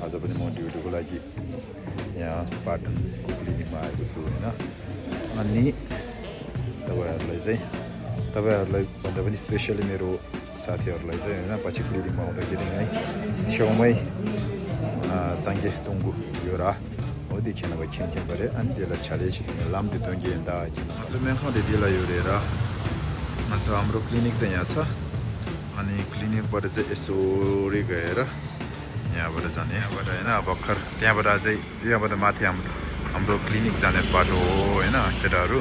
आज पनि म ड्युटीको लागि यहाँ पाटनको क्लिनिकमा आएको छु होइन अनि तपाईँहरूलाई भन्दा पनि स्पेसली मेरो साथीहरूलाई चाहिँ होइन पछि क्लिनिकमा आउँदाखेरि है छेउमै सांगे तोङ्गु यो रा हो देखिन भयो खेन पऱ्यो अनि त्यसलाई छ्यालेज लाम्दे तोङ्गे अन्त मासुमा खाँदै त्यसलाई योरेर मासु हाम्रो क्लिनिक चाहिँ यहाँ छ अनि क्लिनिकबाट चाहिँ यसरी गएर यहाँबाट जाने यहाँबाट होइन भर्खर त्यहाँबाट चाहिँ त्यहाँबाट माथि हाम्रो क्लिनिक जाने बाटो हो होइन केटाहरू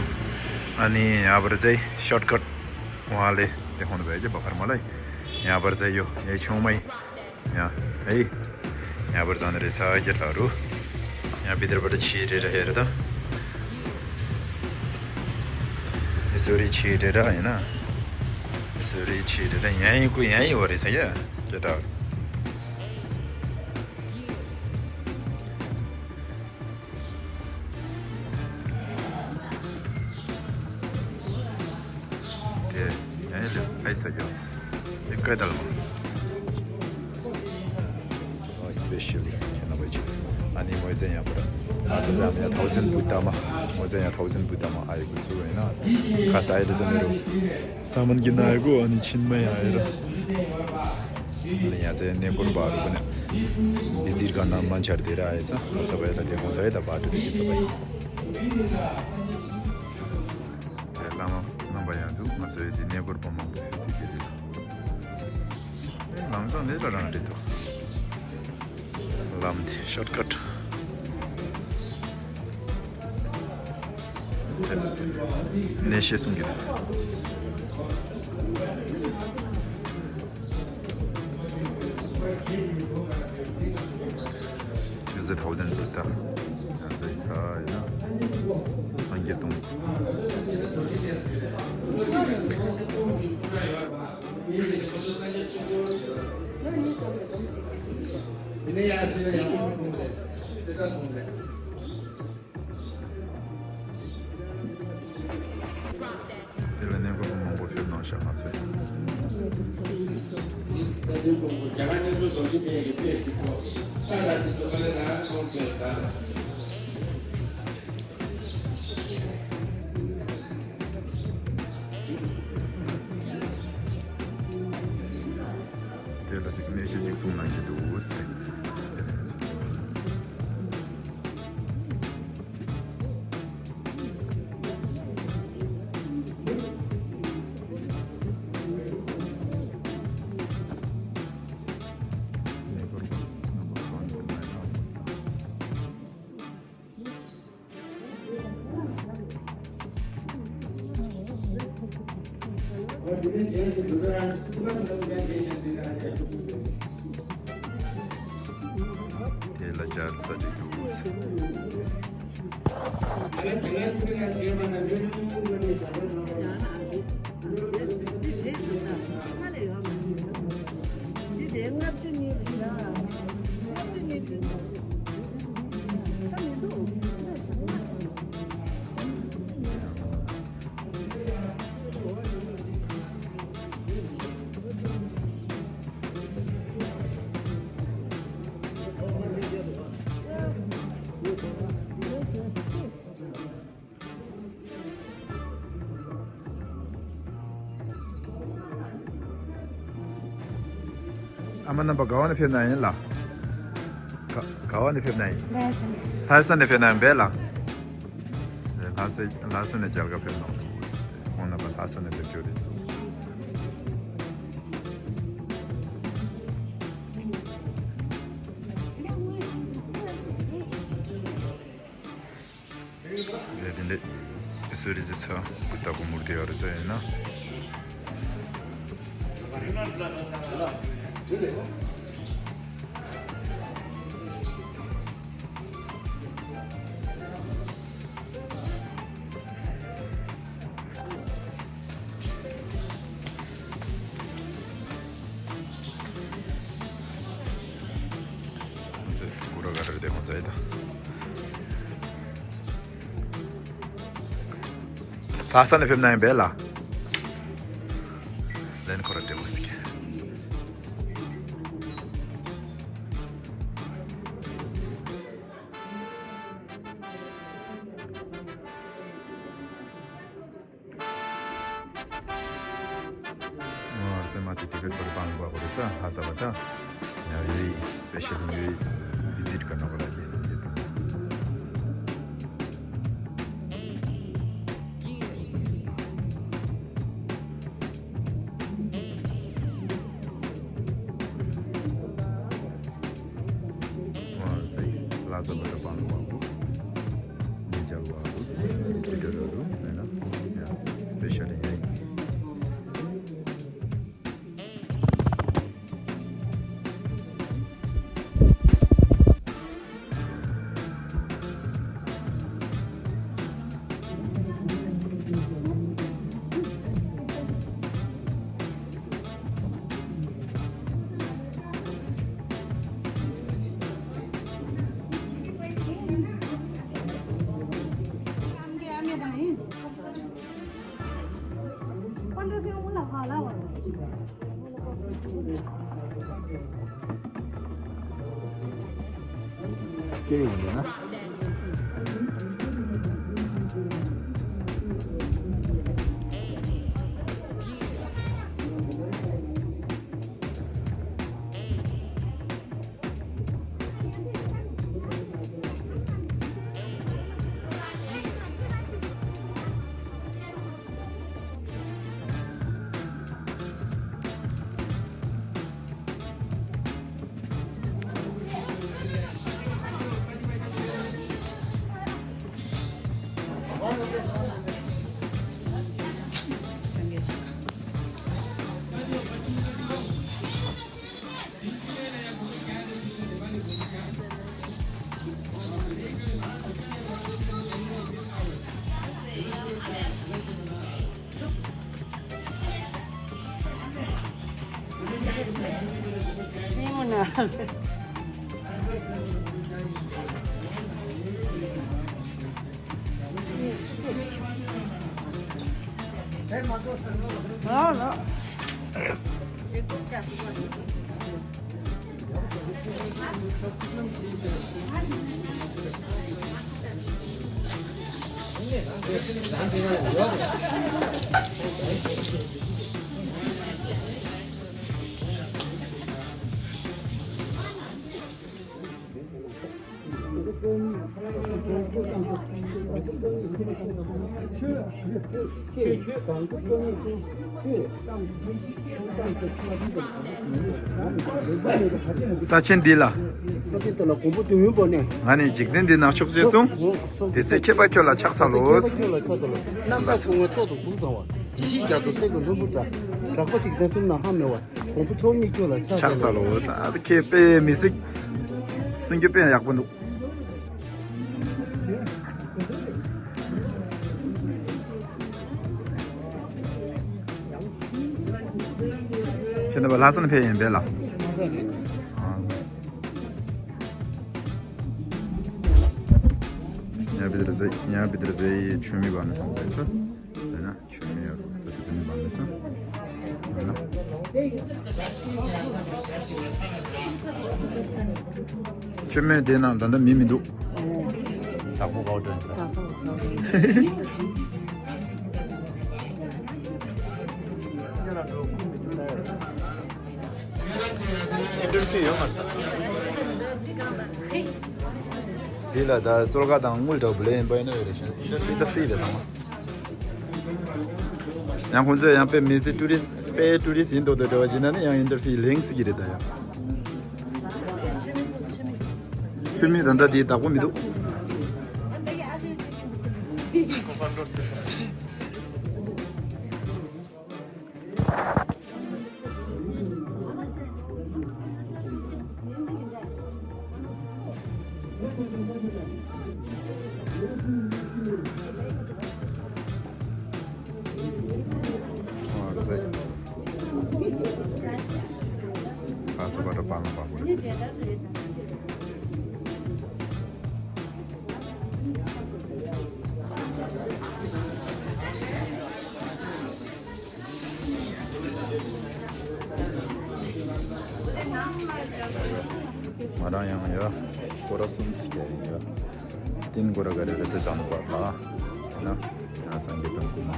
अनि यहाँबाट चाहिँ सर्टकट उहाँले देखाउनु भयो कि भर्खर मलाई यहाँबाट चाहिँ यो यही छेउमै यहाँ है यहाँबाट जाने रहेछ केटाहरू यहाँ भित्रबाट छिरेर हेर त यसरी छिरेर होइन यसरी छिरेर यहीँ हो रहेछ क्या केटाहरू आइसक्यो एकै दलमा स्पेसली नभए अनि म चाहिँ यहाँबाट आज चाहिँ हामी यहाँ 1000 बुद्धमा म चाहिँ यहाँ 1000 बुद्धमा आएको छु होइन खास अहिले चाहिँ मेरो सामान किन्न आएको अनि छिनमै आएर अनि यहाँ चाहिँ नेपुरबाहरू पनि भिजिट गर्न मान्छेहरू धेरै आएछ सबैलाई देखाउँछ है त बाटोदेखि सबै लामा नभइहाल्छु म चाहिँ यदि नेपुरमा लाउँछ नि त राम्ररी त लाम्थे सर्टकट नेसे सुङ्गित यो चाहिँ 1000 बुद्ध चाहिँ छ होइन सङ्गीतुङ 아마나 가와네 편나인 라 가와네 편나인 타산네 편나인 벨라 라스네 잘가 편나 오나 바 타산네 편조리 근데 소리지서 부탁고 물대어를 저희나 Pasane femna bella. Then correct was. Mati ticket berbang buat berusaha hasa baca. Jadi special ini visit करना पड़ा जी. Wah, saya plaza berbang buat bu. Ni jauh bu. Tiga dulu, enak. Ya, special ini. 게임이나? No, no. 사친 딜라. 아니 직된 데나 촉제송. 데세 케바쿄라 착살로. 남자 공을 쳐도 무서워. 이시자도 세고 너무다. 라코틱 됐으면 하면 와. 공부 처음 이겨라. 착살로. 이렇게 빼 미식 생겨 빼 약분. 근데 라스는 페인 벨라. Ya bidirze çömü banlısı. Öyle çömü yapısı dediğini banlısı. Öyle. Çömü denen anda mimidu. Tabu kaldı. 인터뷰요 맞다. Dila da solgadan multo blame bayno relation. Ida free da sama. Yang kunze yang pe mesi tourist indo da dojina ne yang interview links gire da ya. Sumi danda di ta ko midu. Passa para Mahaboudha. 마라양이야 고라숨스게야 띵고라 가려를 자는 거라 나 상계동구마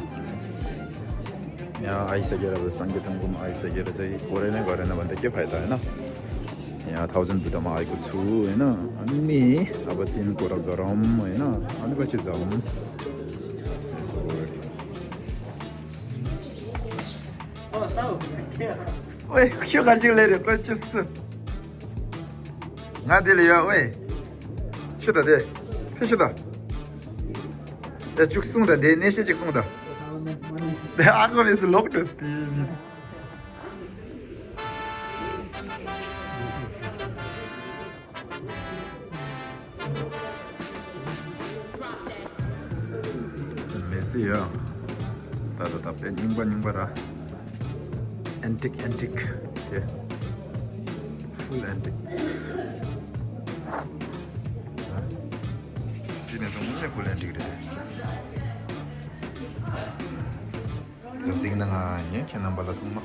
야 아이사게라도 상계동구마 아이사게라 저희 고래네 거래나 반대께 파이다 है ना यहाँ 1000 बुद्धमा आएको छु हैन अनि अब 3 कुरा गरौँ हैन अनि पछि जाउँ ओए क्यों गाजिक ले रे कोचिस ngadelya ओए शुदा दे शुदा 야 죽승다 내 내시 죽승다 내 아거에서 록더스티 메시야 다다 답변 인바라 antique yeah full antique 진에서 문제 full antique 그래 그 시그널 아니야 걔는 발라 정말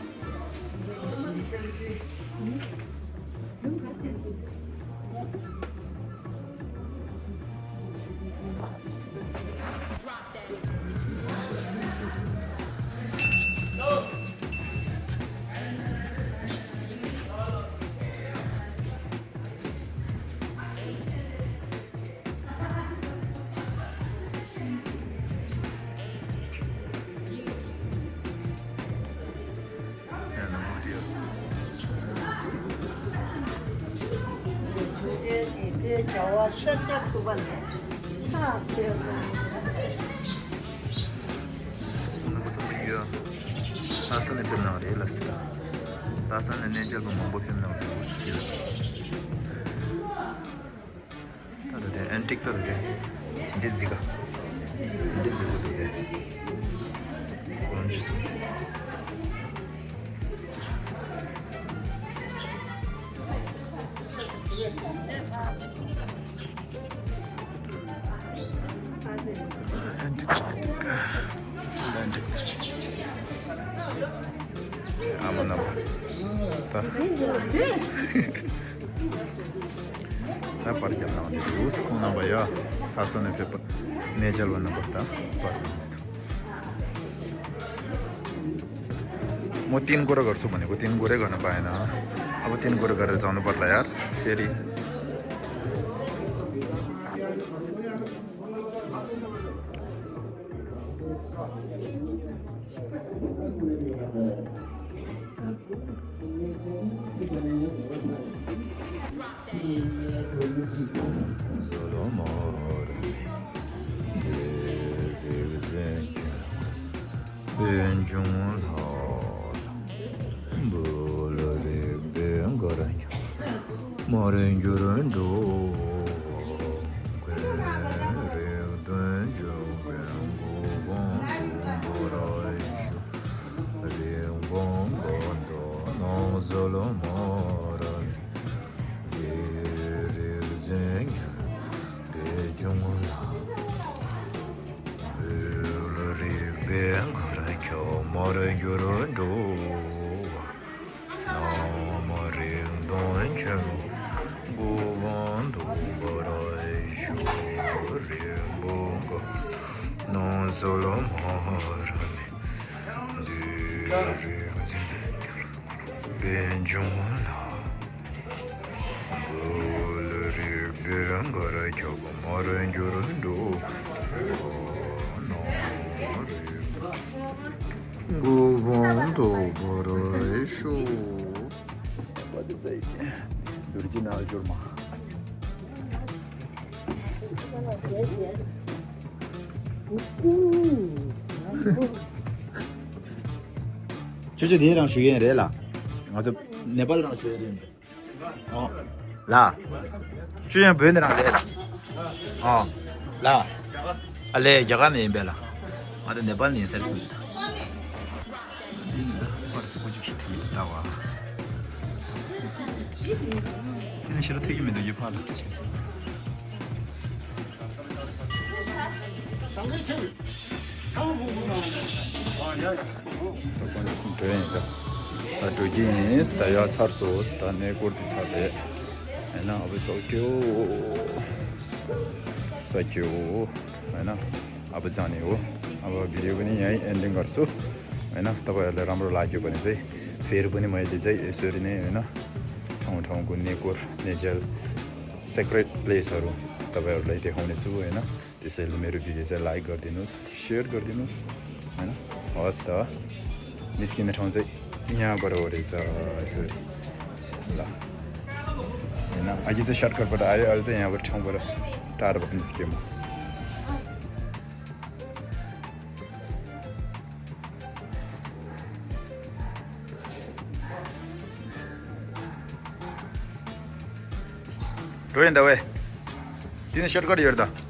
저와 살짝 두번 차 되어서 무슨 비야 아산에 변나리 라스 아산에 내자고 뭐 변나리 무슨 다들 앤틱도 돼 진짜 인데지고도 돼 그런 주스 아무나 봐. 나 빠르게 나오는데 우스코 나와요. 하선의 페퍼 내절 왔나 보다. म 3 कुरा गर्छु भनेको 3 कुरै गर्न पाएन अब 3 कुरा गरेर जानु पर्ला यार फेरि 주제 니랑 쉬게 내라. 아주 네팔랑 쉬게 되는데. 라. 주제 베네랑 내라. 라. 알레 야가네 임벨라. 아데 네팔 인사를 씁니다. 이니다. 벌써 고직 시트이 나와. 그냥 싫어 튀기면 되게 파라. Joins the jeans, the yasar sauce, the negur disade, होइन अब सक्यो होइन अब जाने हो अब भिडियो पनि यहीँ एन्डिङ गर्छु होइन तपाईँहरूलाई राम्रो लाग्यो भने चाहिँ फेरि पनि मैले चाहिँ यसरी नै होइन ठाउँ ठाउँको नेचर सेक्रेट प्लेसहरू तपाईँहरूलाई देखाउनेछु होइन त्यसैले मेरो भिडियो चाहिँ लाइक गरिदिनुहोस् सेयर गरिदिनुहोस् होइन हवस् त निस्किने ठाउँ चाहिँ यहाँबाट हो रहेछ यसरी ल होइन अघि चाहिँ सर्टकटबाट आयो अहिले चाहिँ यहाँबाट ठाउँबाट टाढोबाट निस्क्यो म गयो नि त वे तिमी सर्टकट हेर त